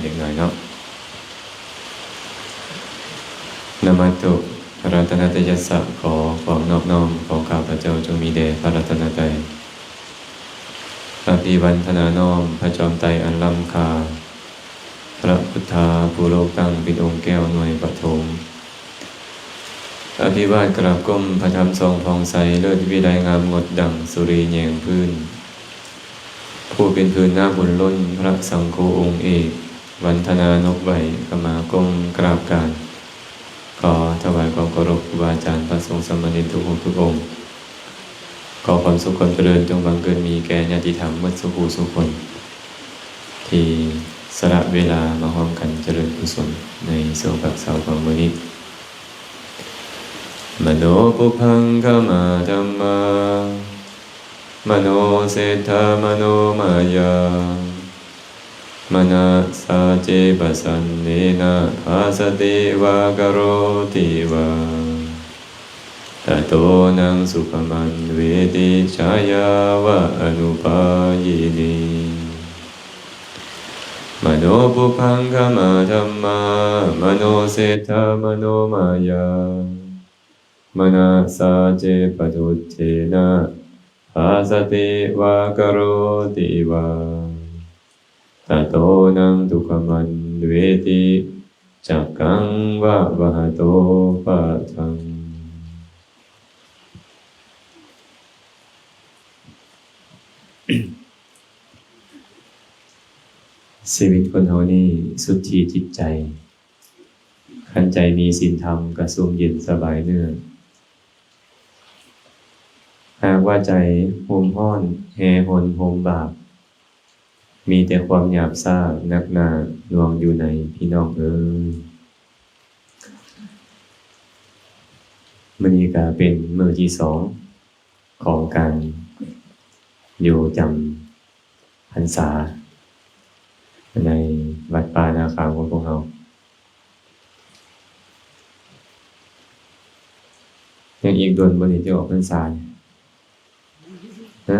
ເລັກນ້ອຍເນາະ. ນະມະຕຸ ລັດຕະນະຕະຍັດສະ ຂໍຄວາມນອບນ້ອມຂອງຂ້າພະເຈົ້າຈົ່ງມີແດ່ພະລັດຕະນະໄຕ. ອະພິວັນທະນານ້ອມພະຈອມໄຕອັນລ້ຳຄ່າ, ພະພຸດທາຜູ້ໂລກຕັ້ງເປັນອົງແກ້ວໜ່ວຍປະຖົມ. ອະພິວາດກາບກົ້ມພະທຳສ່ອງຜ່ອງໃສ ເລີດວິໄລງາມງົດດັ່ງສຸຣີແຍງພື້ນ. ຜູ້ເປັນພື້ນນາບຸນລົ້ນ ພະສັງໂຄອົງເອກ, ວັນທະນານົບໄຫວ້ ຂະມາກົ້ມກາບການ. ຂໍຖວາຍຄວາມເຄົາລົບຄູບາອາຈານ ພະສົງສາມະເນນທຸກອົງທຸກອົງ. ຂໍຄວາມສຸກຄວາມຈະເລີນຈົ່ງບັງເກີດມີແກ່ຍາດຕິທຳໝົດສູ່ຜູ້ສູ່ຄົນ ທີ່ສະຫຼະເວລາມາຮ່ວມກັນຈະເລີນກຸສົນໃນຊ່ວງພັກເຊົາຂອງມື້ນີ້. ມະໂນປຸບພັງຄະມາທຳມາ ມະໂນເສດຖາມະໂນມາຍາ ມະນະສາເຈປະສັນເນນະ ພາສະຕິວາກະໂຣຕິວາ ຕະໂຕນັງສຸຂະມັນເວຕິ ຊາຍາວະອະນຸປາຍິນີ. ມະໂນປຸບພັງຄະມາທຳມາ ມະໂນເສດຖາມະໂນມາຍາ ມະນະສາເຈປະທຸດເທນະ ພາສະຕິວາກະໂຣຕິວາ ຕະໂຕນັງທຸກຂະມັນເວຕິ ຈັກກັງວະວະຫະໂຕປະທັງ. ຊີວິດຄົນເຮົານີ້ສຸດທີ່ຈິດໃຈ, ຄັນໃຈມີສິນທຳກະຊຸ່ມເຢັນສະບາຍເນື້ອ, ຫາກວ່າໃຈໂຮມຮ້ອນແຫ່ຮົນໂຮມບາບ, ມີແຕ່ຄວາມຫຍາບຊ້າໜັກໜາໜ່ວງຢູ່ໃນພີ່ນ້ອງເອີຍ. ມື້ນີ້ກະເປັນມື້ທີສອງຂອງການຢູ່ຈຳພັນສາໃນວັດປ່ານາຄາມຂອງພວກເຮົາ. ຍັງອີກດົນບໍ່ນີ້ຈະອອກພັນສານີ້? ຮະ?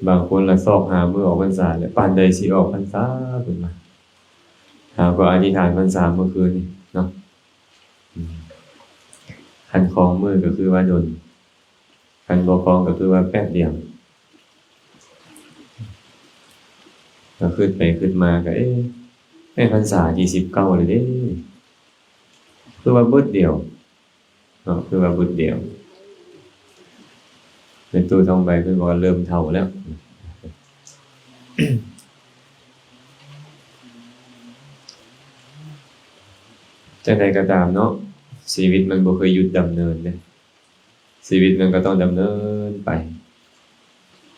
ບາງຄົນລະຊອກຫາມື້ອອກພັນສາແຫຼະ, ປານໃດຊິອອກພັນສາເພິ່ນວ່າ. ເຮົາກໍອະທິຖານພັນສາມື້ຄືນນີ້ເນາະ. ອືມ ຄັນຄອງມື້ກໍຄືວ່າດົນ, ຄັນບໍ່ຄອງກໍຄືວ່າແປັບດຽວ. ກໍຄິດໄປຄິດມາກໍ ເອະ ໃນພັນສາທີສິບເກົ້າແລ້ວເດ້, ຄືວ່າບຶດດຽວເນາະ, ຄືວ່າບຶດດຽວ. ແມ່ຕູ້ທອງໃບເພິ່ນບອກວ່າເລີ່ມເຖົ້າແລ້ວ. ຈັ່ງໃດກໍຕາມເນາະ, ຊີວິດມັນບໍ່ເຄີຍຢຸດດຳເນີນເດ້. ຊີວິດມັນກໍຕ້ອງດຳເນີນໄປ.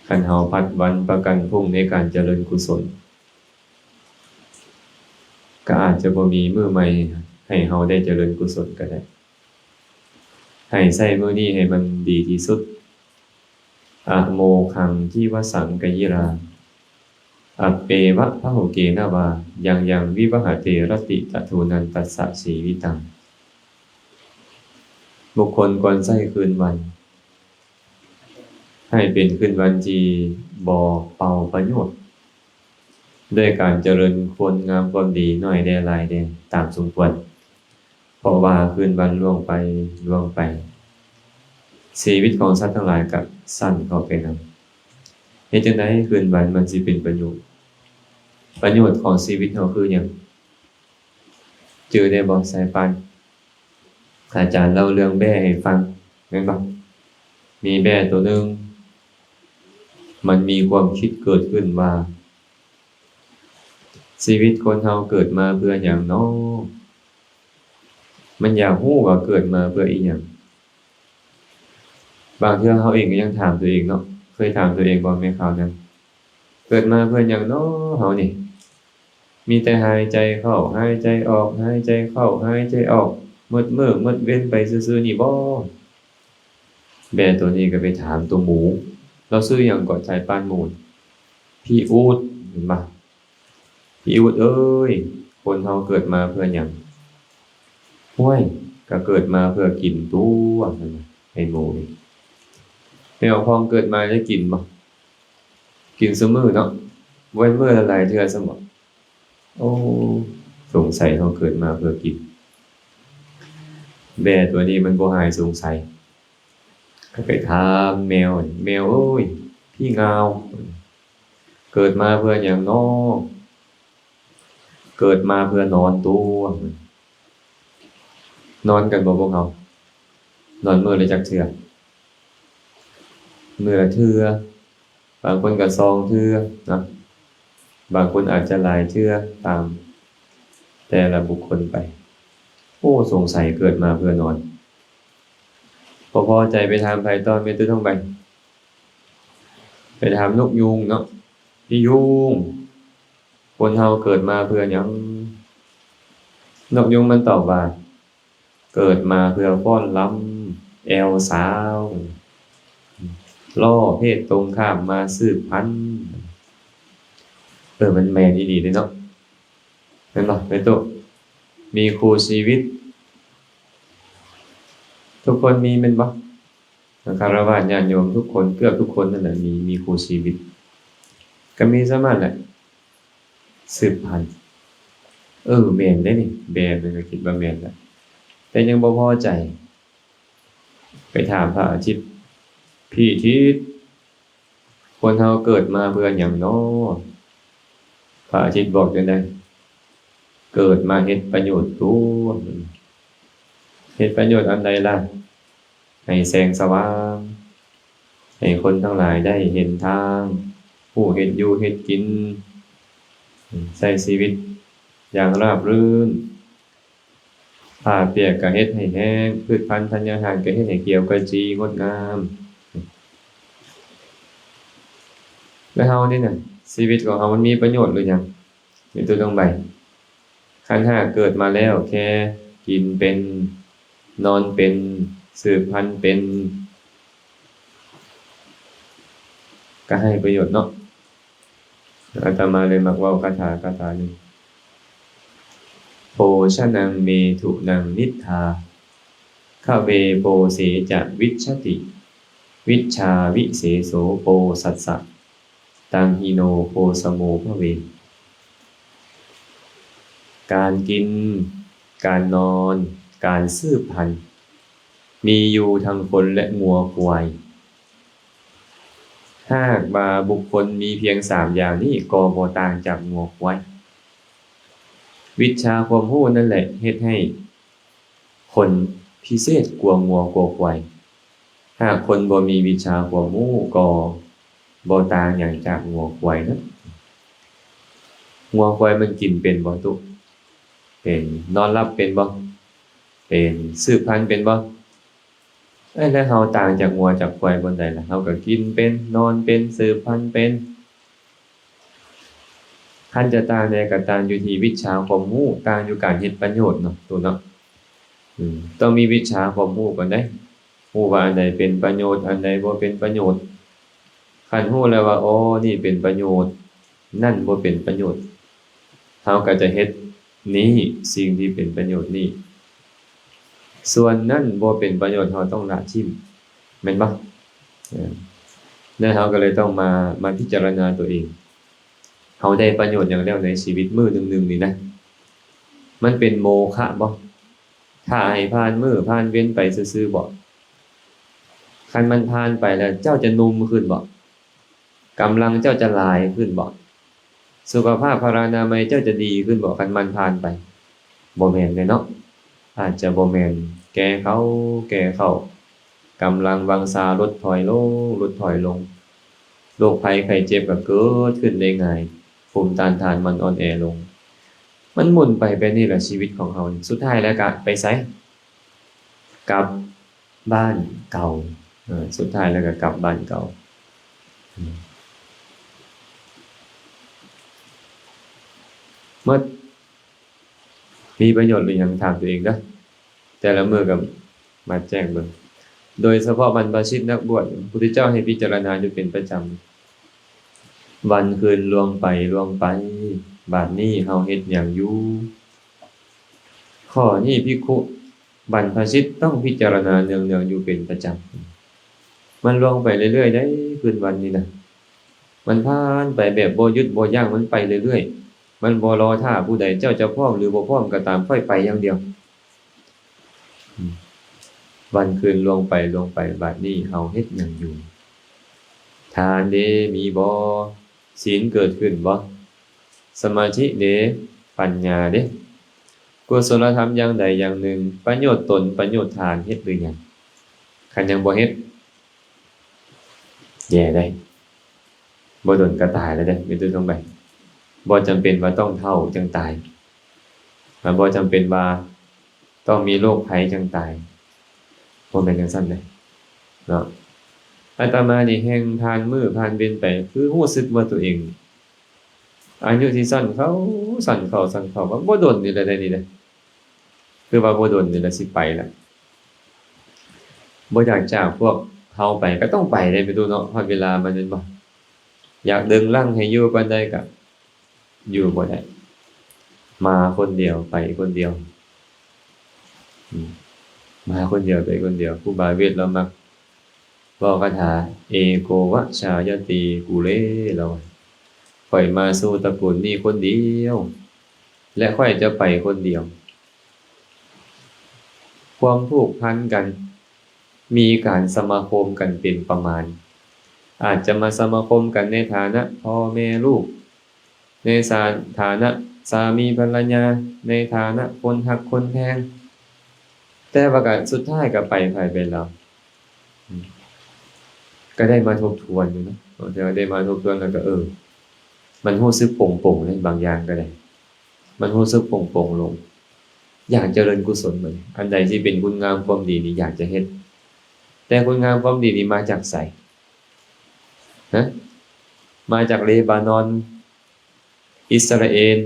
ຄັນເຮົາພັດວັນປະກັນພົ່ງໃນການຈະເລີນກຸສົນ, ກໍອາດຈະບໍ່ມີມື້ໃໝ່ໃຫ້ເຮົາໄດ້ຈະເລີນກຸສົນກໍໄດ້. ໃຫ້ໃຊ້ມື້ນີ້ໃຫ້ມັນດີທີ່ສຸດ. ອະໂມຄັງຈີວະສັງກະຍິລາ ອັບເປວະພະໂຫເກນະວາ ຍັງຍັງວິວະຫະເຕລະຕິ ຕະໂທນັນຕັດສະຊີວິຕັງ. ບຸກຄົນຄວນໃຊ້ຄືນວັນ ໃຫ້ເປັນຄືນວັນທີ່ບໍ່ເປົ່າປະໂຫຍດ ດ້ວຍການຈະເລີນຄຸນງາມຄວາມດີໜ້ອຍແດ່ຫຼາຍແດ່ຕາມສົມຄວນ, ເພາະວ່າຄືນວັນລ່ວງໄປ ລ່ວງໄປ, ຊີວິດຂອງສັດທັງຫຼາຍກໍສັ້ນເຂົ້າໄປນຳ. ເຮັດຈັ່ງໃດຄືນວັນມັນຊິເປັນປະໂຫຍດ? ປະໂຫຍດຂອງຊີວິດເຮົາຄືຫຍັງ? ຈື່ໄດ້ບໍ່ ສາຍປານ? ອາຈານເລົ່າເລື່ອງແບ້ໃຫ້ຟັງ ແມ່ນບໍ່? ມີແບ້ໂຕໜຶ່ງ ມັນມີຄວາມຄິດເກີດຂຶ້ນວ່າ ຊີວິດຄົນເຮົາເກີດມາເພື່ອຫຍັງນໍ? ມັນຢາກຮູ້ວ່າເກີດມາເພື່ອອີ່ຫຍັງ? ບາງເທື່ອເຮົາເອງກໍຍັງຖາມຕົວເອງເນາະ, ເຄີຍຖາມຕົວເອງບໍ່ແມ່ຄາວນາງ? ເກີດມາເພື່ອຫຍັງນໍເຮົານີ້? ມີແຕ່ຫາຍໃຈເຂົ້າ ຫາຍໃຈອອກ ຫາຍໃຈເຂົ້າ ຫາຍໃຈອອກ ໝົດມື້ໝົດເວັນໄປຊື່ໆນີ້ບໍ? ແບ້ໂຕນີ້ກໍໄປຖາມໂຕໝູ, ລາວຊື່ຫຍັງເກາະ ສາຍປານໝູ? ພີ່ອູດ, ເຫັນບໍ່? ພີ່ອູດເອີຍ, ຄົນເຮົາເກີດມາເພື່ອຫຍັງ? ຫ້ວຍ, ກໍເກີດມາເພື່ອກິນຕົວະ, ຫັ້ນນະ ໄອ້ໝູນີ້. ແມ່ອອກພອງເກີດມາໄດ້ກິນບໍ່? ກິນຊຸມື້ເນາະ, ເວັ້ນມື້ລະຫຼາຍເທື່ອຊະບໍ? ໂອ້ ສົງໄສເຮົາເກີດມາເພື່ອກິນ. ແບຕົວນີ້ມັນບໍ່ຫາຍສົງໄສ ກໍໄປຖາມແມວ, ແມວເອີຍ ພີ່ງາວ ເກີດມາເພື່ອຫຍັງນໍ? ເກີດມາເພື່ອນອນຕົວະ. ນອນກັນບໍ່ພວກເຮົາ? ນອນມື້ລະຈັກເທື່ອ? ມື້ລະເທື່ອ ບາງຄົນກໍສອງເທື່ອນະ, ບາງຄົນອາດຈະຫຼາຍເທື່ອ ຕາມແຕ່ລະບຸກຄົນໄປ. ໂອ້ ສົງໄສເກີດມາເພື່ອນອນ. ບໍ່ພໍໃຈໄປຖາມໃຜຕໍ່ ແມ່ຕູ້ທອງໃບ? ໄປຖາມນົກຍຸງເນາະ, ພີ່ຍຸງ ຄົນເຮົາເກີດມາເພື່ອຫຍັງ? ນົກຍຸງມັນຕອບວ່າ ເກີດມາເພື່ອຟ້ອນລຳ ແອວສາວ ລໍ້ເພດຕົງຂ້າມມາສືບພັນ. ເອີ ມັນແມ່ນອີ່ຫຼີເດ້ເນາະ, ແມ່ນບໍ່ແມ່ຕູ້? ມີຄູ່ຊີວິດ ທຸກຄົນມີແມ່ນບໍ່? ຄາລະວາດຍາດໂຍມທຸກຄົນ ເກືອບທຸກຄົນນັ້ນແຫຼະ ມີ ມີຄູ່ຊີວິດ ກໍມີສ່ຳນັ້ນແຫຼະ ສືບພັນ. ເອີ ແມ່ນເດ້ນີ້ ແບບໜຶ່ງກໍຄິດວ່າແມ່ນແຫຼະ ແຕ່ຍັງບໍ່ພໍໃຈ. ໄປຖາມພະອາທິດ, ພີ່ທິດ ຄົນເຮົາເກີດມາເພື່ອຫຍັງນໍ? ພະອາທິດບອກຈັ່ງໃດ? ເກີດມາເຮັດປະໂຫຍດຕົວະ. ເຮັດປະໂຫຍດອັນໃດລະ? ໃຫ້ແສງສະຫວ່າງ ໃຫ້ຄົນທັງຫຼາຍໄດ້ເຫັນທາງ ຮູ້ເຮັດຢູ່ເຮັດກິນ ໃຊ້ຊີວິດຢ່າງລາບລື່ນ. ຜ້າເປຍກະເຮັດໃຫ້ແຫ້ງ, ພືດພັນທັນຍາຫານກະເຮັດໃຫ້ຂຽວຂະຈີງົດງາມ. ແລະເຮົານີ້ນະ ຊີວິດຂອງເຮົາມັນມີປະໂຫຍດຫຼືຍັງ? ມີຕົວຕ້ອງໄປ. ຄັນຫາກເກີດມາແລ້ວແຄ່ກິນເປັນ, ນອນເປັນ, ສືບພັນເປັນ ກະໃຫ້ປະໂຫຍດເນາະ. ອາດຕະມາເລີຍມັກເວົ້າຄາຖາ ຄາຖາໜຶ່ງ ໂພຊະນັງເມທຸນັງນິດຖາ ຄະເວໂພເສຈະວິດຊະຕິ ວິດຊາວິເສໂສໂພສັດສະ ຕັງຫິໂນໂພສະໂມພະເວ. ການກິນ, ການນອນ, ການສືບພັນ ມີຢູ່ທັງຄົນ ແລະ ງົວຄວາຍ. ຫາກວ່າບຸກຄົນມີພຽງສາມຢ່າງນີ້ ກໍບໍ່ຕ່າງຈາກງົວຄວາຍ. ວິດຊາຄວາມຮູ້ນັ້ນແຫຼະເຮັດໃຫ້ຄົນພິເສດກວ່າງົວກວ່າຄວາຍ. ຫາກຄົນບໍ່ມີວິດຊາຄວາມຮູ້ ກໍບໍ່ຕ່າງຫຍັງຈາກງົວຄວາຍນະ. ງົວຄວາຍມັນກິນເປັນບໍ່ຕຸ? ເປັນ. ນອນຫຼັບເປັນບໍ່? ເປັນ. ສືບພັນເປັນບໍ່? ເອີ ແລ້ວເຮົາຕ່າງຈາກງົວຈາກຄວາຍບ່ອນໃດລະ? ເຮົາກໍກິນເປັນ, ນອນເປັນ, ສືບພັນເປັນ. ຄັນຈະຕ່າງແດ່ກໍຕ່າງຢູ່ທີ່ວິດຊາຄວາມຮູ້, ຕ່າງຢູ່ການເຮັດປະໂຫຍດເນາະ ໂຕເນາະ. ອືມ ຕ້ອງມີວິດຊາຄວາມຮູ້ກ່ອນເດ້, ຮູ້ວ່າອັນໃດເປັນປະໂຫຍດ, ອັນໃດບໍ່ເປັນປະໂຫຍດ. ຄັນຮູ້ແລ້ວວ່າ ໂອ້ ນີ້ເປັນປະໂຫຍດ, ນັ້ນບໍ່ເປັນປະໂຫຍດ, ເຮົາກໍຈະເຮັດນີ້ ສິ່ງທີ່ເປັນປະໂຫຍດນີ້. ສ່ວນນັ້ນບໍ່ເປັນປະໂຫຍດ ເຮົາຕ້ອງລະຖິ້ມ ແມ່ນບໍ່? ເອີ ແລ້ວເຮົາກໍເລີຍຕ້ອງມາ, ມາພິຈາລະນາຕົວເອງ. ເຮົາໄດ້ປະໂຫຍດຫຍັງແລ້ວໃນຊີວິດມື້ໜຶ່ງໆນີ້ນະ? ມັນເປັນໂມຄະບໍ່? ຖ້າໃຫ້ຜ່ານມື້ຜ່ານເວັນໄປຊື່ໆບໍ? ຄັນມັນຜ່ານໄປແລ້ວ ເຈົ້າຈະໜຸ່ມຂຶ້ນບໍ? ກຳລັງເຈົ້າຈະຫຼາຍຂຶ້ນບໍ? ສຸຂະພາບພະລານາໄມເຈົ້າຈະດີຂຶ້ນບໍ ຄັນມັນຜ່ານໄປ? ບໍ່ແມ່ນເດ້ເນາະ. ອາດຈະບໍ່ແມ່ນ, ແກ່ເຂົ້າ, ແກ່ເຂົ້າ, ກຳລັງວັງຊາລົດຖອຍລົງ, ລົດຖອຍລົງ. ໂລກໄພໄຂ້ເຈັບກໍເກີດຂຶ້ນໄດ້ງ່າຍ, ພູມຕ້ານທານມັນອ່ອນແອລົງ. ມັນໝູນໄປແບບນີ້ລະ ຊີວິດຂອງເຮົານີ້. ສຸດທ້າຍແລ້ວກະໄປໃສ? ກັບ ບ້ານເກົ່າ. ເອີ ສຸດທ້າຍແລ້ວກໍກັບບ້ານເກົ່າ. ໝົດ ມີປະໂຫຍດຫຼືຍັງ? ຖາມຕົວເອງເດີ້ ແຕ່ລະມື້ກໍມາແຈ້ງເບິ່ງ. ໂດຍສະເພາະບັນພະຊິດນັກບວດ ພະພຸດທະເຈົ້າໃຫ້ພິຈາລະນາຢູ່ເປັນປະຈຳ. ວັນຄືນລ່ວງໄປ, ລ່ວງໄປ, ບາດນີ້ເຮົາເຮັດຫຍັງຢູ່? ຂໍ້ນີ້ພິກຂຸ ບັນພະຊິດຕ້ອງພິຈາລະນາເນືອງໆຢູ່ເປັນປະຈຳ. ມັນລ່ວງໄປເລື້ອຍໆໄດ໋ ຄືນວັນນີ້ນະ. ມັນຜ່ານໄປແບບບໍ່ຢຸດບໍ່ຢັ້ງ, ມັນໄປເລື້ອຍ ມັນບໍ່ລໍຖ້າຜູ້ໃດ, ເຈົ້າຈະພ້ອມຫຼືບໍ່ພ້ອມກໍຕາມ, ຂ້ອຍໄປຢ່າງດຽວ. ອືມ ວັນຄືນລ່ວງໄປ, ລ່ວງໄປ, ບັດນີ້ເຮົາເຮັດຫຍັງຢູ່? ທານເດ ມີບໍ່? ສິນເກີດຂຶ້ນບໍ່? ສະມາທິເດ? ປັນຍາເດ? ກຸສົລະທຳຢ່າງໃດຢ່າງໜຶ່ງ, ປະໂຫຍດຕົນ, ປະໂຫຍດທານ, ເຮັດຫຼືຍັງ? ຄັນຍັງບໍ່ເຮັດ, ແຍ່ເດ້. ບໍ່ດົນກໍຕາຍແລ້ວເດ້ ແມ່ນຕົວະ ຕ້ອງໄປ. ບໍ່ຈຳເປັນວ່າຕ້ອງເຖົ້າຈັ່ງຕາຍ, ແລະ ບໍ່ຈຳເປັນວ່າຕ້ອງມີໂລກໄພຈັ່ງຕາຍ, ບໍ່ແມ່ນຈັ່ງຊັ້ນເດ້ເນາະ. ອາດຕະມານີ້ແຮ່ງຜ່ານມື້ຜ່ານເວັນໄປ, ຄືຮູ້ສຶກວ່າຕົວເອງອາຍຸຊິສັ້ນເຂົ້າ, ສັ້ນເຂົ້າ, ສັ້ນເຂົ້າ, ວ່າບໍ່ດົນນີ້ແຫຼະເດ້ນີ້ເດ້. ຄືວ່າບໍ່ດົນນີ້ລະຊິໄປລະ, ບໍ່ຢາກຈາກພວກເຮົາໄປກໍຕ້ອງໄປເດ້ ແມ່ນຕູ້ເນາະ, ຮອດເວລາມັນແມ່ນບໍ່? ຢາກດຶງລັງໃຫ້ຢູ່ປານໃດກໍຢູ່ບໍ່ໄດ້. ມາຄົນດຽວ ໄປຄົນດຽວ, ອືມ ມາຄົນດຽວ ໄປຄົນດຽວ. ຄູບາເວດລາວມັກ ເວົ້າຄາຖາ ເອໂກວະຈາຍະຕີກຸເລ ລາວວ່າ ຂ້ອຍມາສູ່ຕະກຸນນີ້ຄົນດຽວ ແລະ ຂ້ອຍຈະໄປຄົນດຽວ. ຄວາມຜູກພັນກັນ ມີການສະມາຄົມກັນເປັນປະມານ, ອາດຈະມາສະມາຄົມກັນໃນຖານະພໍ່ແມ່ລູກ, ໃນສາ ຖານະສາມີພັນລະຍາ, ໃນຖານະຄົນຮັກຄົນແພງ, ແຕ່ວ່າກະສຸດທ້າຍກະໄປໃຜໄປລາວ. ອືມ ກະໄດ້ມາທົບທວນຢູ່ເນາະ, ບາງເທື່ອໄດ້ມາທົບທວນແລ້ວກະ ເອີ ມັນຮູ້ສຶກປົງໆເດ້ ບາງຢ່າງກະໄດ້, ມັນຮູ້ສຶກປົງໆລົງ. ຢາກຈະເລີນກຸສົນບັດນີ້, ອັນໃດທີ່ເປັນຄຸນງາມຄວາມດີນີ້ຢາກຈະເຮັດ, ແຕ່ຄຸນງາມຄວາມດີນີ້ມາຈາກໃສ? ຮະ? ມາຈາກເລບານອນ, ອິສຣາເອນ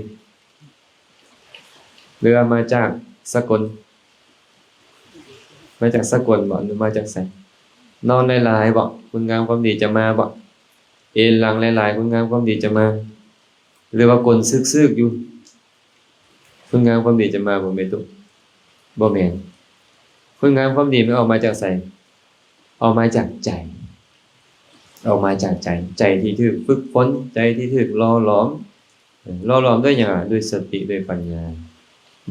ຫຼືວ່າມາຈາກສະກົນ? ມາຈາກສະກົນບໍ ຫຼືມາຈາກໃສ? ນອນຫຼາຍໆບໍ ຄຸນງາມຄວາມດີຈະມາບໍ? ເອນຫຼັງຫຼາຍໆ ຄຸນງາມຄວາມດີຈະມາ? ຫຼືວ່າກົນຊຶກໆຢູ່ ຄຸນງາມຄວາມດີຈະມາບໍ່ແມ່ນຕຸ? ບໍ່ແມ່ນ. ຄຸນງາມຄວາມດີມັນອອກມາຈາກໃສ? ອອກມາຈາກໃຈ, ອອກມາຈາກໃຈ, ໃຈທີ່ຖືກຝຶກຝົນ, ໃຈທີ່ຖືກຫຼໍ່ຫຼອມ. ເອີ ຫຼໍ່ຫຼອມດ້ວຍຫຍັງ? ດ້ວຍສະຕິ, ດ້ວຍປັນຍາ,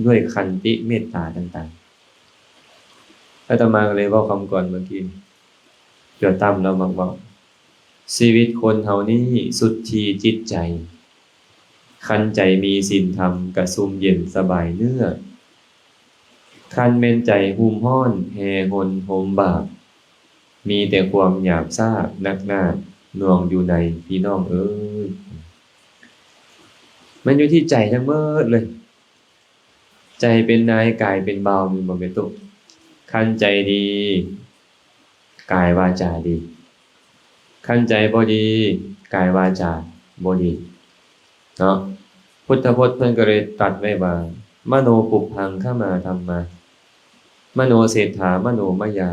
ດ້ວຍຂັນຕິ, ເມດຕາຕ່າງໆ. ອາດຕະມາກໍເລີຍເວົ້າຄຳກ່ອນເມື່ອກີ້, ຈວດຕາມລາວມັກເວົ້າ, ຊີວິດຄົນເຮົານີ້ສຸດທີ່ຈິດໃຈ, ຄັນໃຈມີສິນທຳກະຊຸ່ມເຢັນສະບາຍເນື້ອ, ຄັນແມ່ນໃຈຮຸ່ມຮ້ອນແຫ່ຫົນໂຫມບາບ, ມີແຕ່ຄວາມຫຍາບຊ້າໜັກໜ້າໜ່ວງຢູ່ໃນພີ່ນ້ອງເອີຍ. ມັນຢູ່ທີ່ໃຈທັງໝົດເລີຍ. ໃຈເປັນນາຍ ກາຍເປັນບ່າວ ແມ່ນບໍ່ແມ່ຕູ້? ຄັນໃຈດີ ກາຍວາຈາດີ, ຄັນໃຈບໍ່ດີ ກາຍວາຈາບໍ່ດີເນາະ. ພຸດທະພົດເພິ່ນກໍເລີຍຕັດໄວ້ວ່າ ມະໂນປຸບພັງ ຂະມາທຳມາ, ມະໂນເສດຖາ ມະໂນມະຍາ,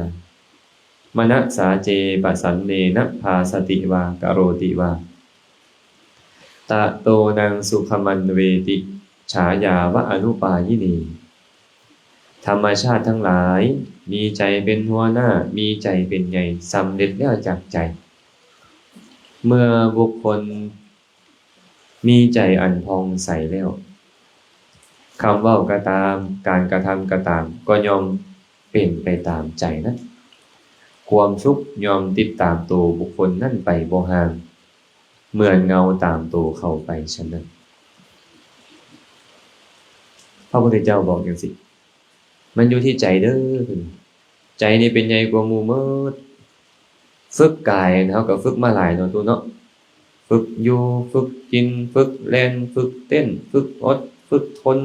ມະນະສາເຈ ປະສັນເນນະ ພາສະຕິວາ ກະໂຣຕິວາ, ຕະໂຕນັງ ສຸຂະມັນເວຕິ ສາຍາວະອະນຸປາຍິນີ. ທຳມະຊາດທັງຫຼາຍ ມີໃຈເປັນຫົວໜ້າ ມີໃຈເປັນໃຫຍ່ ສຳເລັດແລ້ວຈາກໃຈ. ເມື່ອບຸກຄົນມີໃຈອັນຜ່ອງໃສແລ້ວ, ຄຳເວົ້າກໍຕາມ ການກະທຳກໍຕາມ ກໍຍ່ອມເປັນໄປຕາມໃຈນັ້ນ. ຄວາມສຸກຍ່ອມຕິດຕາມໂຕບຸກຄົນນັ້ນໄປບໍ່ຫ່າງ ເໝືອນເງົາຕາມໂຕເຂົາໄປສະນັ້ນ. ພະພຸດທະເຈົ້າບອກຈັ່ງຊີ້, ມັນຢູ່ທີ່ໃຈເດີ້, ໃຈນີ້ເປັນໃຫຍ່ກວ່າໝູ່ໝົດ. ຝຶກກາຍເຮົາກໍຝຶກມາຫຼາຍເນາະ ຕູ້ເນາະ, ຝຶກຢູ່ ຝຶກກິນ ຝຶກແລ່ນ ຝຶກເຕັ້ນ ຝຶກອົດ ຝຶກທົນ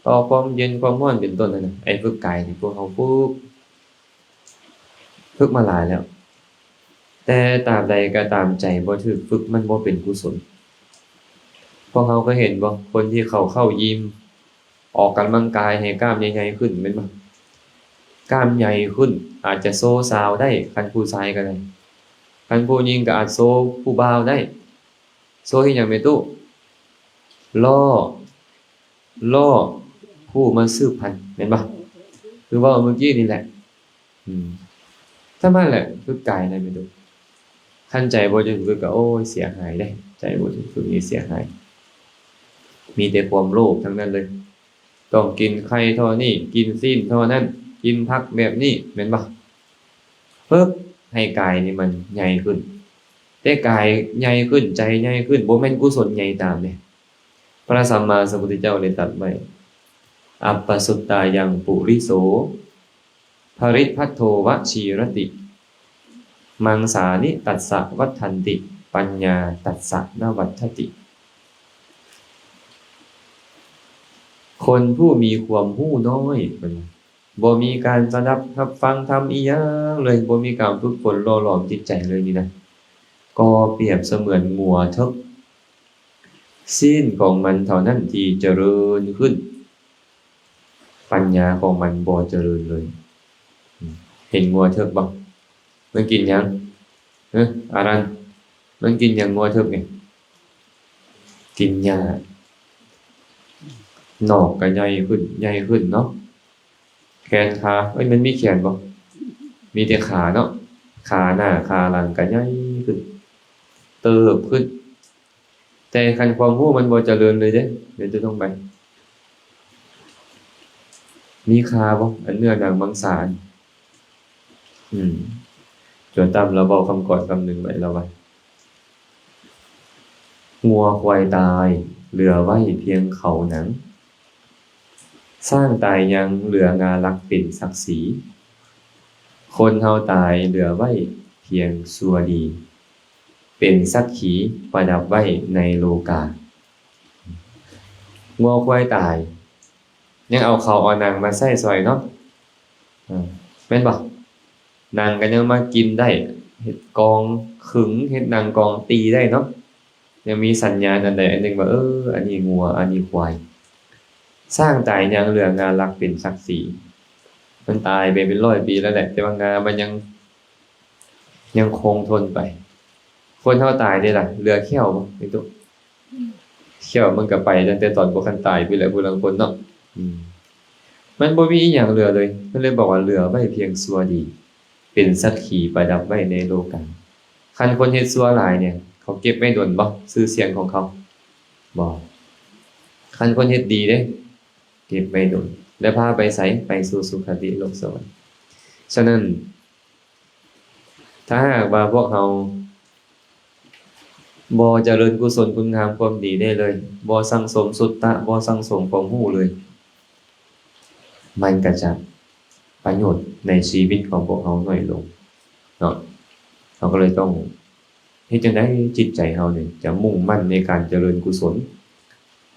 ຕໍ່ຄວາມເຢັນຄວາມຮ້ອນ ເປັນຕົ້ນຫັ້ນນະ. ໄອ້ຝຶກກາຍນີ້ພວກເຮົາຝຶກ ຝຶກມາຫຼາຍແລ້ວ, ແຕ່ຕາບໃດກໍຕາມໃຈບໍ່ຖືກຝຶກ ມັນບໍ່ເປັນກຸສົນ. ພວກເຮົາເຄີຍເຫັນບໍ່? ຄົນທີ່ເຂົາເຂົ້າຢິມ ອອກກຳລັງກາຍໃຫ້ກ້າມໃຫຍ່ໆຂຶ້ນ ແມ່ນບໍ່? ກ້າມໃຫຍ່ຂຶ້ນ ອາດຈະໂຊສາວໄດ້ ຄັນຜູ້ຊາຍກໍໄດ້, ຄັນຜູ້ຍິງກໍອາດໂຊຜູ້ບ່າວໄດ້. ໂຊເຮັດຫຍັງແມ່ຕູ້? ລໍ້ ລໍ້ຜູ້ມາສືບພັນ ແມ່ນບໍ່? ຄືເວົ້າເມື່ອກີ້ນີ້ແຫຼະ. ອືມ ທຳມະແຫຼະ ຝຶກກາຍນະແມ່ຕູ້. ຄັນໃຈບໍ່ຖືກຝຶກກໍ ໂອ້ຍ ເສຍຫາຍເດ້, ໃຈບໍ່ຖືກຝຶກນີ້ເສຍຫາຍ. ມີແຕ່ຄວາມໂລບທັງນັ້ນເລີຍ. ຕ້ອງກິນໄຂ່ທໍ່ນີ້, ກິນຊີ້ນທໍ່ນັ້ນ, ກິນຜັກແບບນີ້, ແມ່ນບໍ່? ເພິ່ມໃຫ້ກາຍນີ້ມັນໃຫຍ່ຂຶ້ນ. ແຕ່ກາຍໃຫຍ່ຂຶ້ນ, ໃຈໃຫຍ່ຂຶ້ນ, ບໍ່ແມ່ນກຸສົນໃຫຍ່ຕາມເດ້. ພະສຳມາສຳພຸດທະເຈົ້າໄດ້ຕັດໄວ້, ອັບປະສຸດຕາຍັງປຸລິໂສ ຜະລິພັດໂທວະຊີລະຕິ ມັງສານິຕັດສະວັດທັນຕິ ປັນຍາຕັດສະນະວັດທະຕິ. ຄົນຜູ້ມີຄວາມຮູ້ນ້ອຍ ເພິ່ນວ່າ ບໍ່ມີການສະດັບຮັບຟັງທຳອີ່ຫຍັງເລີຍ, ບໍ່ມີການຝຶກຝົນຫຼໍ່ຫຼອມຈິດໃຈເລີຍນີ້ນະ, ກໍປຽບສະເໝືອນງົວເຖິກ. ຊີ້ນຂອງມັນເທົ່ານັ້ນທີ່ຈະເລີນຂຶ້ນ, ປັນຍາຂອງມັນບໍ່ຈະເລີນເລີຍ. ເຫັນງົວເຖິກບໍ່? ມັນກິນຫຍັງ? ເອີ ອາລັນ, ມັນກິນຫຍັງງົວເຖິກນີ້? ກິນຫຍ້າ. ໜອກກໍໃຫຍ່ຂຶ້ນ, ໃຫຍ່ຂຶ້ນເນາະ. ແຂນຂາ, ເອີຍ, ມັນມີແຂນບໍ່? ມີແຕ່ຂາເນາະ. ຂາໜ້າຂາຫຼັງກໍໃຫຍ່ຂຶ້ນ, ເຕີບຂຶ້ນ. ແຕ່ຄັນຄວາມຮູ້ມັນບໍ່ຈະເລີນເລີຍເດ້, ເດີນຕົວຕົງໄປ. ມີຄາບໍ່? ອັນເນື້ອໜັງມັງສາ. ອືມ, ຈົວຕຳລາວເວົ້າຄຳກອນຄຳໜຶ່ງໄວ້, ລາວວ່າ ງົວຄວາຍຕາຍ ເຫຼືອໄວ້ພຽງເຂົາໜັງ, ຊ້າງຕາຍຍັງເຫຼືອງາຫຼັກເປັນສັກສີ, ຄົນເຮົາຕາຍເຫຼືອໄວ້ພຽງຊົ່ວດີ, ເປັນສັກຂີປະດັບໄວ້ໃນໂລກາ. ງົວຄວາຍຕາຍ ຍັງເອົາເຂົາເອົາໜັງມາໃຊ້ຊ່ອຍເນາະ, ແມ່ນບໍ່? ໜັງກໍຍັງມາກິນໄດ້, ເຮັດກອງຂຶງ, ເຮັດໜັງກອງຕີໄດ້ເນາະ. ຍັງມີສັນຍານອັນໃດອັນໜຶ່ງວ່າ ເອີ ອັນນີ້ງົວ, ອັນນີ້ຄວາຍ. ຊ້າງຕາຍຍັງເຫຼືອງາຫຼັກເປັນສັກສີ. ມັນຕາຍໄປເປັນຮ້ອຍປີແລ້ວແຫຼະ, ແຕ່ວ່າງາມັນຍັງ ຍັງຄົງທົນໄປ. ຄົນເຮົາຕາຍເດ້ລະ, ເຫຼືອແຂ້ວບໍ່? ແຂ້ວມັນກໍໄປຕັ້ງແຕ່ຕອນບໍ່ທັນຕາຍພຸ້ນແຫຼະ, ຜູ້ລາງຄົນເນາະ. ອືມ, ມັນບໍ່ມີອີ່ຫຍັງເຫຼືອເລີຍ. ເພິ່ນເລີຍບອກວ່າ ເຫຼືອໄວ້ພຽງຊົ່ວດີ, ເປັນສັກຂີປະດັບໄວ້ໃນໂລກາ. ຄັນຄົນເຮັດຊົ່ວຫຼາຍນີ້ ເຂົາເກັບໄວ້ດົນບໍ່ ຊື່ສຽງຂອງເຂົາ? ບໍ່. ຄັນຄົນເຮັດດີເດ້ ເກັບໄວ້ດົນ ແລະ ພາໄປໃສ? ໄປສູ່ສຸຄະຕິໂລກສະຫວັນ. ສະນັ້ນ ຖ້າຫາກວ່າພວກເຮົາບໍ່ຈະເລີນກຸສົນຄຸນງາມຄວາມດີໄດ້ເລີຍ, ບໍ່ສັ່ງສົມສຸດຕະ, ບໍ່ສັ່ງສົມຄວາມຮູ້ເລີຍ, ມັນກໍຈະປະໂຫຍດໃນຊີວິດຂອງພວກເຮົາໜ້ອຍລົງເນາະ. ເຮົາກໍເລີຍຕ້ອງເຮັດຈັ່ງໃດຈິດໃຈເຮົານີ້ຈະມຸ່ງໝັ້ນໃນການຈະເລີນກຸສົນ.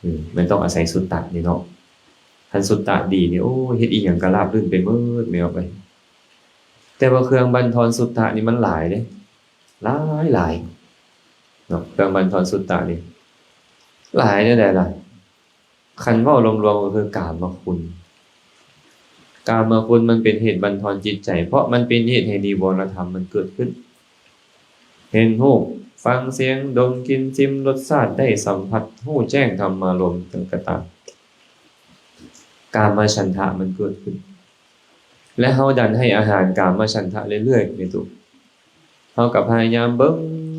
ອືມ, ມັນຕ້ອງອາໄສສຸດຕະນີ້ເນາະ. ຄັນສຸດຕະດີນີ້ ໂອ້ຍ, ເຮັດອີ່ຫຍັງກໍລາບລື່ນໄປໝົດ, ແມ່ນບໍ່? ແຕ່ວ່າເຄື່ອງບັນທອນສຸດຕະນີ້ມັນຫຼາຍເດ້, ຫຼາຍໆເນາະ. ເຄື່ອງບັນທອນສຸດຕະນີ້ຫຼາຍແນວໃດລະ? ຄັນເວົ້າລວມໆກໍຄືກາມະຄຸນ. ກາມະຄຸນມັນເປັນເຫດບັນທອນຈິດໃຈ, ເພາະມັນເປັນເຫດໃຫ້ນິວອນະທຳມັນເກີດຂຶ້ນ. ເຫັນຮູບ, ຟັງສຽງ, ດົມ, ກິນ, ຊິມລົດຊາດ, ໄດ້ສຳຜັດ, ຮູ້ແຈ້ງທຳມາລົມຕ່າງໆ, ກາມະສັນທະມັນເກີດຂຶ້ນ ແລະ ເຮົາດັນໃຫ້ອາຫານກາມະສັນທະເລື້ອຍໆ ແມ່ນຕົວະ. ເຮົາກໍພະຍາຍາມເບິ່ງ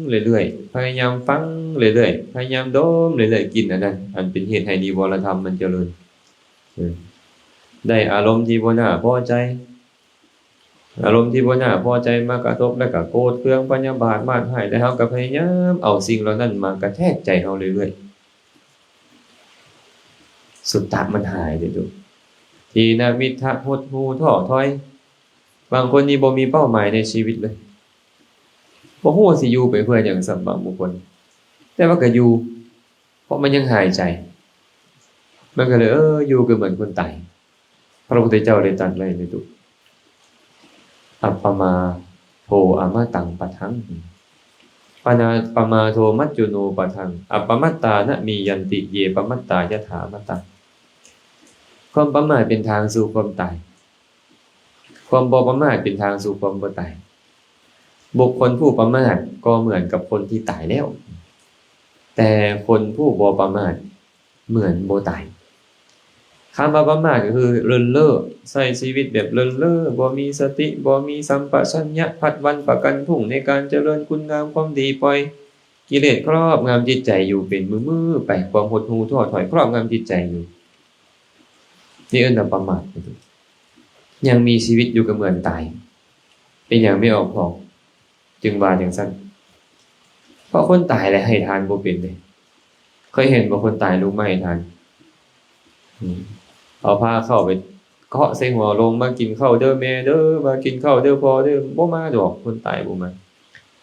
ເລື້ອຍໆ, ພະຍາຍາມຟັງເລື້ອຍໆ, ພະຍາຍາມດົມເລື້ອຍໆ, ກິນອັນນັ້ນ ອັນເປັນເຫດໃຫ້ນິວອນະທຳມັນຈະເລີນ. ເອີ, ໄດ້ອາລົມທີ່ບໍ່ໜ້າພໍໃຈ, ອາລົມທີ່ບໍ່ໜ້າພໍໃຈມາກະທົບ ແລ້ວກະໂກດເຄືອງ, ພະຍາບາດ, ມາດຮ້າຍ, ແລ້ວເຮົາກໍພະຍາຍາມເອົາສິ່ງເຫຼົ່ານັ້ນມາກະແທກໃຈເຮົາເລື້ອຍໆ. ສຸດຕະມັນຫາຍເດ້. ທີນະມິດທະ ຫົດຫູ້ທໍ້ຖອຍ. ບາງຄົນນີ້ບໍ່ມີເປົ້າໝາຍໃນຊີວິດເລີຍ, ບໍ່ຮູ້ວ່າຊິຢູ່ໄປເພື່ອຫຍັງຊ້ຳ ບາງບຸກຄົນ, ແຕ່ວ່າກໍຢູ່ ເພາະມັນຍັງຫາຍໃຈ, ມັນກໍເລີຍ ເອີ ຢູ່ກໍເໝືອນຄົນຕາຍ. ພະພຸດທະເຈົ້າໄດ້ຕັດໄວ້ໃນຕຸ ອັບປະມາໂທອະມະຕັງປະທັງ, ປະນາ ປະມາໂທມັດຈຸໂນປະທັງ, ອັບປະມັດຕານະມີຍັນຕິ ເຍປະມັດຕາຍະຖາມະຕັງ. ຄວາມປະໝາດເປັນທາງສູ່ຄວາມຕາຍ, ຄວາມບໍ່ປະໝາດເປັນທາງສູ່ຄວາມບໍ່ຕາຍ. ບຸກຄົນຜູ້ປະໝາດກໍເໝືອນກັບຄົນທີ່ຕາຍແລ້ວ, ແຕ່ຄົນຜູ້ບໍ່ປະໝາດເໝືອນບໍ່ຕາຍ. ຄຳວ່າປະໝາດກໍຄືເລີນເລີ້, ໃຊ້ຊີວິດແບບເລີນເລີ້, ບໍ່ມີສະຕິ, ບໍ່ມີສຳປະຊັນຍະ, ພັດວັນປະກັນພົ່ງໃນການຈະເລີນຄຸນງາມຄວາມດີ, ປ່ອຍ ກິເລດຄອບງຳຈິດໃຈຢູ່ເປັນມື້ໆໄປ, ຄວາມຫົດຫູ້ທໍ້ຖອຍຄອບງຳຈິດໃຈຢູ່. ນີ້ເອີ້ນວ່າປະໝາດ. ຍັງມີຊີວິດຢູ່ກໍເໝືອນຕາຍ. ເປັນຫຍັງແມ່ອອກພອກຈຶ່ງວ່າຈັ່ງຊັ້ນ? ເພາະຄົນຕາຍແຫຼະໃຫ້ທານບໍ່ເປັນເດ້. ເຄີຍເຫັນບໍ່ຄົນຕາຍລົງມາໃຫ້ທານ? ອືມ ເອົາພາເຂົ້າໄປເຄາະໃສ່ຫົວ ລົງມາກິນເຂົ້າເດີແມ່ເດີ ມາກິນເຂົ້າເດີພໍ່ເດີ. ບໍ່ມາດອກ, ຄົນຕາຍບໍ່ມາ.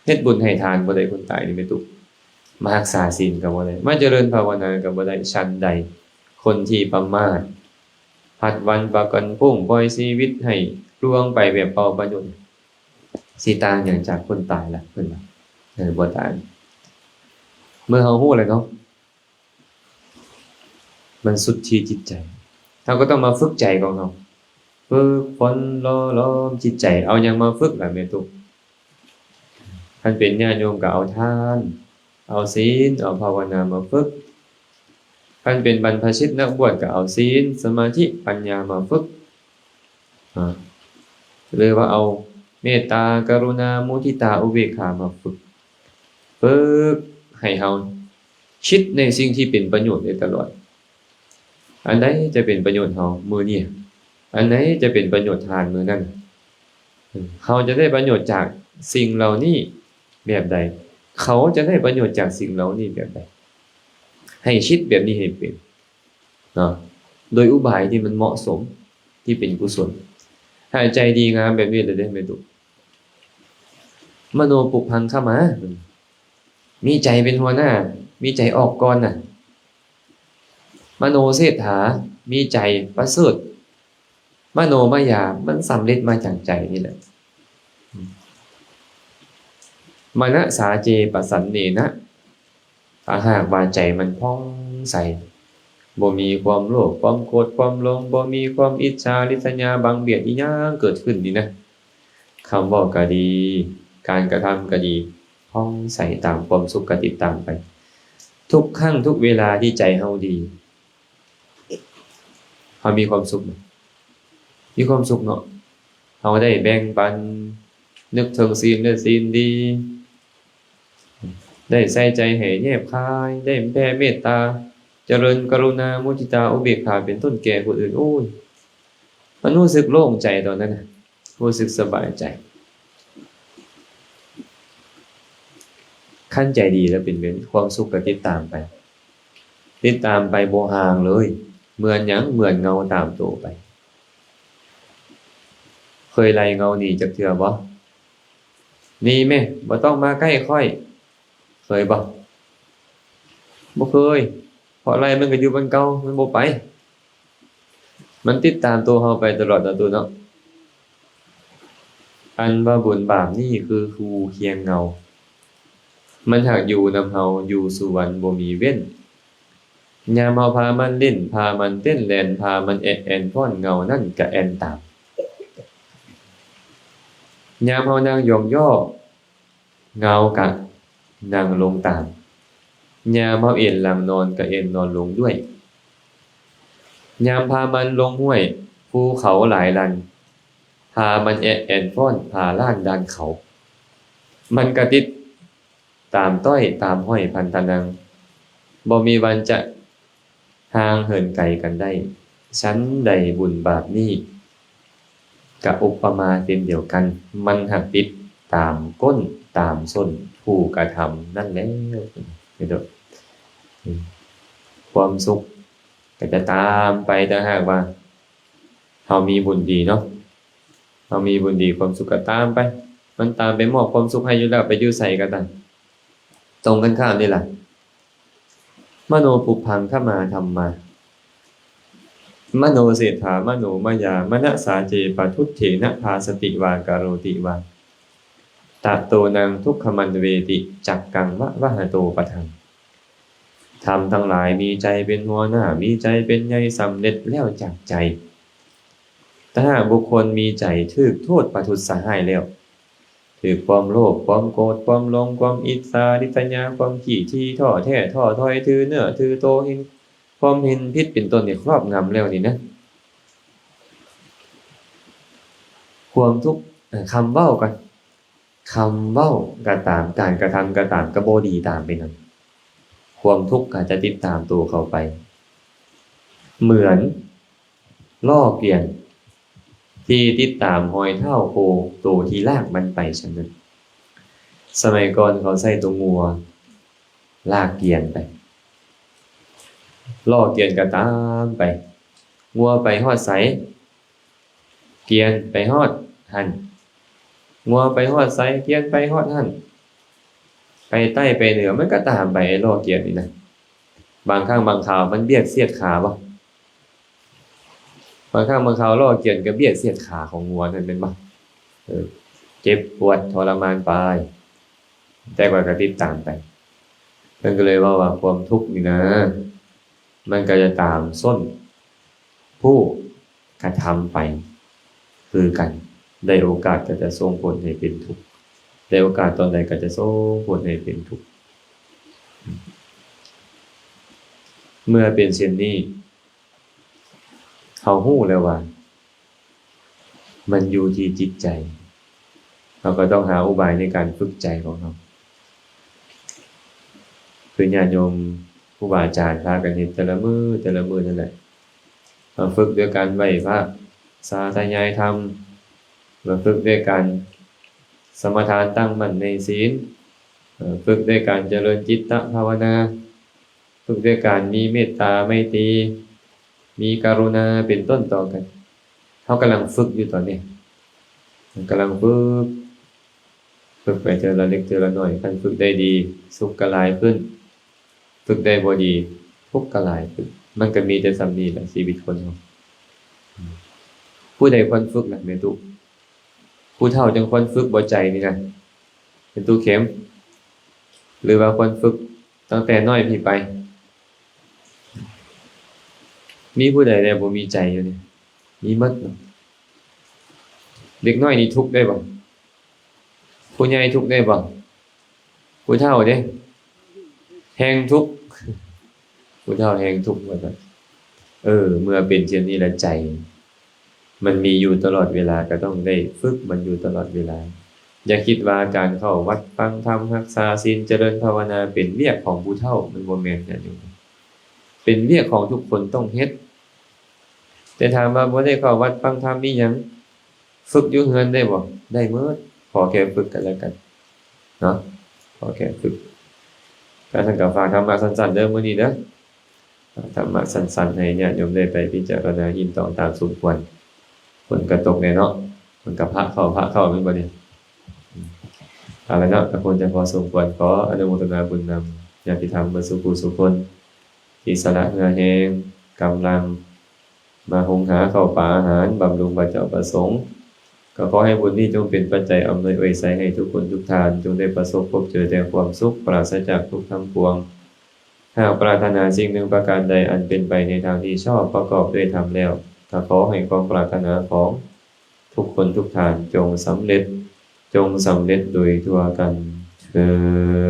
ເຮັດບຸນໃຫ້ທານບໍ່ໄດ້ ຄົນຕາຍນີ້ແມ່ຕຸກ. ມາຮັກສາສິນກໍບໍ່ໄດ້, ມາຈະເລີນພາວະນາກໍບໍ່ໄດ້. ສັນໃດ ຄົນທີ່ປະໝາດ ພັດວັນປະກັນພຸ້ງ ປ່ອຍຊີວິດໃຫ້ລ່ວງໄປແບບເປົ່າປະໂຍດ ຊິຕ່າງຫຍັງຈາກຄົນຕາຍລະ ເພິ່ນວ່າ. ເອີ ບໍ່ຕ່າງ. ເມື່ອເຮົາຮູ້ແລ້ວເນາະ ມັນສຸດທີ່ຈິດໃຈ, ເຮົາກໍຕ້ອງມາຝຶກໃຈຂອງເຮົາ, ຝຶກຝົນຫຼໍ່ຫຼອມຈິດໃຈ. ເອົາຫຍັງມາຝຶກລະແມ່ຕຸກ? ຄັນເປັນຍາດໂຍມກໍເອົາທານ ເອົາສິນ ເອົາພາວະນາມາຝຶກ. ຄັນເປັນບັນພະຊິດນັກບວດກໍເອົາສິນ ສະມາທິ ປັນຍາມາຝຶກ ອາ ຫຼືວ່າເອົາເມດຕາ ກະລຸນາ ມຸທິຕາ ອຸເບກຂາມາຝຶກ. ຝຶກໃຫ້ເຮົາຄິດໃນສິ່ງທີ່ເປັນປະໂຫຍດໄດ້ຕະຫຼອດ. ອັນໃດຈະເປັນປະໂຫຍດເຮົາມື້ນີ້? ອັນໃດຈະເປັນປະໂຫຍດທ່ານມື້ນັ້ນ? ເຮົາຈະໄດ້ປະໂຫຍດຈາກສິ່ງເຫຼົ່ານີ້ແບບໃດ? ເຂົາຈະໄດ້ປະໂຫຍດຈາກສິ່ງເຫຼົ່ານີ້ແບບໃດ? ໃຫ້ຄິດແບບນີ້ໃຫ້ເປັນເນາະ, ໂດຍອຸບາຍທີ່ມັນເໝາະສົມ ທີ່ເປັນກຸສົນ. ຫາກໃຈດີງາມແບບນີ້ແລ້ວເດ້ແມ່ຕຸກ, ມະໂນປຸບພັງຄະມາ, ມີໃຈເປັນຫົວໜ້າ, ມີໃຈອອກກ່ອນນະ. ມະໂນເສດຖາ ມີໃຈປະເສີດ. ມະໂນມະຍາ ມັນສຳເລັດມາຈາກໃຈນີ້ແຫຼະ. ມະນະສາເຈປະສັນເນນະ, ຖ້າຫາກວ່າໃຈມັນຜ່ອງໃສ, ບໍ່ມີຄວາມໂລບ ຄວາມໂກດ ຄວາມຫຼົງ, ບໍ່ມີຄວາມອິດສາລິດສະຍາ ບັງບຽດອີ່ຫຍັງເກີດຂຶ້ນນີ້ນະ, ຄຳເວົ້າກໍດີ ການກະທຳກໍດີ ຜ່ອງໃສຕາມຄວາມສຸກກະຕິດຕາມໄປ. ທຸກຄັ້ງທຸກເວລາທີ່ໃຈເຮົາດີ ເຮົາມີຄວາມສຸກ ມີຄວາມສຸກເນາະ. ເຮົາໄດ້ແບ່ງປັນ ນຶກເຖິງສິນ ແລະ ສິນດີ, ໄດ້ໃສ່ໃຈໃຫ້ແຍບຄາຍ, ໄດ້ແຜ່ເມດຕາ, ຈະເລີນກະລຸນາ, ມຸທິຕາ, ອຸເບກຂາ ເປັນຕົ້ນແກ່ຜູ້ອື່ນ. ໂອ້ຍ ມັນຮູ້ສຶກໂລ່ງໃຈຕອນນັ້ນນະ. ຮູ້ສຶກສະບາຍໃຈ. ຄັນໃຈດີແລ້ວເປັນແບບນີ້ ຄວາມສຸກກໍຕິດຕາມໄປ, ຕິດຕາມໄປບໍ່ຫ່າງເລີຍ, ເໝືອນຫຍັງ? ເໝືອນເງົາຕາມໂຕໄປ. ເຄີຍໄລ່ເງົາໜີຈັກເທື່ອບໍ່? ໜີແມ້, ບໍ່ຕ້ອງມາໃກ້ຂ້ອຍ. ເຄີຍບໍ່? ບໍ່ເຄີຍ, ເພາະໄລ່ມັນກໍຢູ່ບ່ອນເກົ່າ, ມັນບໍ່ໄປ. ມັນຕິດຕາມໂຕເຮົາໄປຕະຫຼອດເນາະ ຕູ້ເນາະ. ອັນວ່າບຸນບາບນີ້ຄືຄູ່ຄຽງເງົາ, ມັນຫາກຢູ່ນຳເຮົາຢູ່ສູ່ວັນບໍ່ມີເວັ້ນ. ຍາມເຮົາພາມັນຫຼິ້ນ, ພາມັນເຕັ້ນແລ່ນ, ພາມັນແອະແອນຟ້ອນ, ເງົານັ້ນກະແອ່ນຕາມ. ຍາມເຮົານັ່ງຢອງຍໍ້, ເງົາກະນັ່ງລົງຕາມ. ຍາມເຮົາເອນຫຼັງນອນກະເອນນອນລົງດ້ວຍ. ຍາມພາມັນລົງຫ້ວຍ, ພູເຂົາຫຼາຍລັນ, ພາມັນແອະແອນຟ້ອນ, ພາລ້ານດ່ານເຂົາ. ມັນກະຕິດຕາມຕ້ອຍຕາມຫ້ອຍພັນທະນັງ, ບໍ່ມີວັນຈະ ຫ່າງເຫີນໄກກັນໄດ້. ສັນໃດບຸນບາບນີ້ກະອຸປະມາເຊັ່ນດຽວກັນ, ມັນຫາກຕິດຕາມກົ້ນຕາມສົ້ນຜູ້ກະທຳນັ້ນແລ້ວ. ຄວາມສຸກກະຈະຕາມໄປ ຖ້າຫາກວ່າເຮົາມີບຸນດີເນາະ, ເຮົາມີບຸນດີ ຄວາມສຸກກະຕາມໄປ, ມັນຕາມໄປມອບຄວາມສຸກໃຫ້ຢູ່ແລ້ວ, ໄປຢູ່ໃສກະຕາມ. ຕົງກັນຂ້າມນີ້ລະ. ມະໂນປຸບພັງຄະມາທຳມາ, ມະໂນເສດຖາ ມະໂນມະຍາ, ມະນະສາເຈປະທຸດເຖນະ ພາສະຕິວາ ກະໂຣຕິວາ, ຕະໂຕນັງທຸກຂະມັນເວຕິ ຈັກກັງວະວະຫະໂຕປະທັງ. ທຳທັງຫຼາຍມີໃຈເປັນຫົວໜ້າ, ມີໃຈເປັນໃຫຍ່, ສຳເລັດແລ້ວຈາກໃຈ. ຖ້າຫາກບຸກຄົນມີໃຈຖືກໂທດປະທຸດສະຮ້າຍແລ້ວ, ຖືກຄວາມໂລບ, ຄວາມໂກດ, ຄວາມຫຼົງ, ຄວາມອິດສາລິດສະຍາ, ຄວາມຂີ້ຖີ່, ທໍ້ແທ້, ທໍ້ຖອຍ, ຖືເນື້ອຖືໂຕ, ເຫັນຄວາມເຫັນຜິດເປັນຕົ້ນນີ້ຄລອບງຳແລ້ວນີ້ນະ, ຄວາມທຸກ, ເອີ, ຄຳເວົ້າກັນ, ຄຳເວົ້າກໍຕາມ ການກະທຳກໍຕາມ ກໍບໍ່ດີຕາມໄປນຳ. ຄວາມທຸກກໍຈະຕິດຕາມໂຕເຂົາໄປ ເໝືອນລໍ້ກວຽນທີ່ຕິດຕາມຮອຍເທົ້າໂຄໂຕທີ່ລາກມັນໄປຊັ້ນນັ້ນ. ສະໄໝກ່ອນເຂົາໃຊ້ໂຕງົວລາກກວຽນໄປ, ລໍ້ກວຽນກໍຕາມໄປ. ງົວໄປຮອດໃສ ກວຽນໄປຮອດຫັ້ນ, ງົວໄປຮອດໃສ ກວຽນໄປຮອດຫັ້ນ, ໄປໃຕ້ໄປເໜືອ ມັນກໍຕາມໄປ ໄອ້ລໍ້ກວຽນນີ້ນະ. ບາງຄັ້ງບາງຄາວມັນບຽດສຽດຂາບໍ່? ບາງຄັ້ງບາງຄາວລໍ້ກວຽນກໍບຽດສຽດຂາຂອງງົວນັ້ນແມ່ນບໍ່? ເອີ ເຈັບປວດທໍລະມານໄປ, ແຕ່ວ່າກໍຕິດຕາມໄປ. ເພິ່ນກໍເລີຍເວົ້າວ່າ ຄວາມທຸກນີ້ນະ ມັນກໍຈະຕາມສົ້ນຜູ້ກະທຳໄປຄືກັນ. ໄດ້ໂອກາດກໍຈະສົ່ງຜົນໃຫ້ເປັນທຸກ, ໄດ້ໂອກາດຕອນໃດກໍຈະສົ່ງຜົນໃຫ້ເປັນທຸກ. ເມື່ອເປັນເຊັ່ນນີ້ ເຮົາຮູ້ແລ້ວວ່າ ມັນຢູ່ທີ່ຈິດໃຈ, ເຮົາກໍຕ້ອງຫາອຸບາຍໃນການຝຶກໃຈຂອງເຮົາ. ຄືຍາດໂຍມຄູບາອາຈານພາກັນເຮັດແຕ່ລະມື້ ແຕ່ລະມື້ນັ້ນແຫຼະ, ມາຝຶກດ້ວຍການໄຫວ້ພະ ສາທະຍາຍທຳ, ມາຝຶກດ້ວຍການສະມາທານ ຕັ້ງໝັ້ນໃນສິນ, ເອີ ຝຶກດ້ວຍການຈະເລີນຈິດຕະພາວະນາ, ຝຶກດ້ວຍການມີເມດຕາໄມຕີ ມີກະລຸນາເປັນຕົ້ນຕໍ່ກັນ. ເຮົາກຳລັງຝຶກຢູ່ຕອນນີ້, ກຳລັງຝຶກ, ຝຶກໄປເທື່ອລະເລັກເທື່ອລະໜ້ອຍ. ຄັນຝຶກໄດ້ດີ ສຸກກໍຫຼາຍຂຶ້ນ, ຝຶກໄດ້ບໍ່ດີ ທຸກກໍຫຼາຍຂຶ້ນ. ມັນກໍມີແຕ່ສ່ຳນີ້ແຫຼະ ຊີວິດຄົນເຮົາ. ຜູ້ໃດຄວນຝຶກລະ ແມ່ຕູ້? ຜູ້ເຖົ້າຈັ່ງຄວນຝຶກບໍ່ ໃຈນີ້ນະ ເປັນຕູ້ເຂັມ ຫຼືວ່າຄວນຝຶກຕັ້ງແຕ່ນ້ອຍພີ້ໄປ? ມີຜູ້ໃດແດ່ບໍ່ມີໃຈຢູ່ນີ້? ມີໝົດເນາະ. ເດັກນ້ອຍນີ້ທຸກໄດ້ບໍ່? ຜູ້ໃຫຍ່ທຸກໄດ້ບໍ່? ຜູ້ເຖົ້າເດ້ ແຮ່ງທຸກ. ຜູ້ເຖົ້າແຮ່ງທຸກວ່າຊັ້ນ. ເອີ ເມື່ອເປັນເຊັ່ນນີ້ລະ ໃຈມັນມີຢູ່ຕະຫຼອດເວລາ, ກໍຕ້ອງໄດ້ຝຶກມັນຢູ່ຕະຫຼອດເວລາ. ຢ່າຄິດວ່າການເຂົ້າວັດຟັງທຳ, ຮັກສາສິນ, ຈະເລີນພາວະນາ ເປັນວຽກຂອງຜູ້ເຖົ້າ, ມັນບໍ່ແມ່ນ. ເປັນວຽກຂອງທຸກຄົນຕ້ອງເຮັດ. ແຕ່ຖາມວ່າບໍ່ໄດ້ເຂົ້າວັດຟັງທຳ ມີຫຍັງ ຝຶກຢູ່ເຮືອນໄດ້ບໍ່? ໄດ້ໝົດ, ຂໍແຄ່ຝຶກກັນແລ້ວກັນເນາະ, ຂໍແຄ່ຝຶກ. ກະຊັ້ນກໍຝາກທຳມະສັ້ນໆເດີ ມື້ນີ້ເດີ, ທຳມະສັ້ນໆ ໃຫ້ຍາດໂຍມໄດ້ໄປພິຈາລະນາ ຍິນຕອງຕາມສົມຄວນ. ຝົນກໍຕົກແດ່ເນາະ, ມັນກໍພະເຂົ້າ ພະເຂົ້າ ແມ່ນບໍ່ນີ້? ເອົາລະເນາະ, ກໍຄົງຈະພໍສົມຄວນ. ຂໍອະນຸໂມທະນາບຸນນຳຍາດຕິທຳເບິດສູ່ຜູ້ສູ່ຄົນ ທີ່ສະຫຼະເຫື່ອແຮງກຳລັງ ມາຫຸງຫາເຂົ້າປາອາຫານ ບຳລຸງພະເຈົ້າພະສົງ. ກໍຂໍໃຫ້ບຸນນີ້ຈົ່ງເປັນປັດໄຈອຳນວຍອວຍໄຊໃຫ້ທຸກຄົນທຸກທ່ານ ຈົ່ງໄດ້ປະສົບພົບເຈີແຕ່ຄວາມສຸກ ປາສະຈາກທຸກທັງປວງ. ຫາກປາດຖະໜາສິ່ງໜຶ່ງປະການໃດ ອັນເປັນໄປໃນທາງທີ່ຊອບ ປະກອບດ້ວຍທຳແລ້ວ, ກໍຂໍໃຫ້ຄວາມປາດຖະໜາຂອງທຸກຄົນທຸກທ່ານ ຈົ່ງສຳເລັດ, ຈົ່ງສຳເລັດໂດຍທົ່ວກັນເທີ້ນ.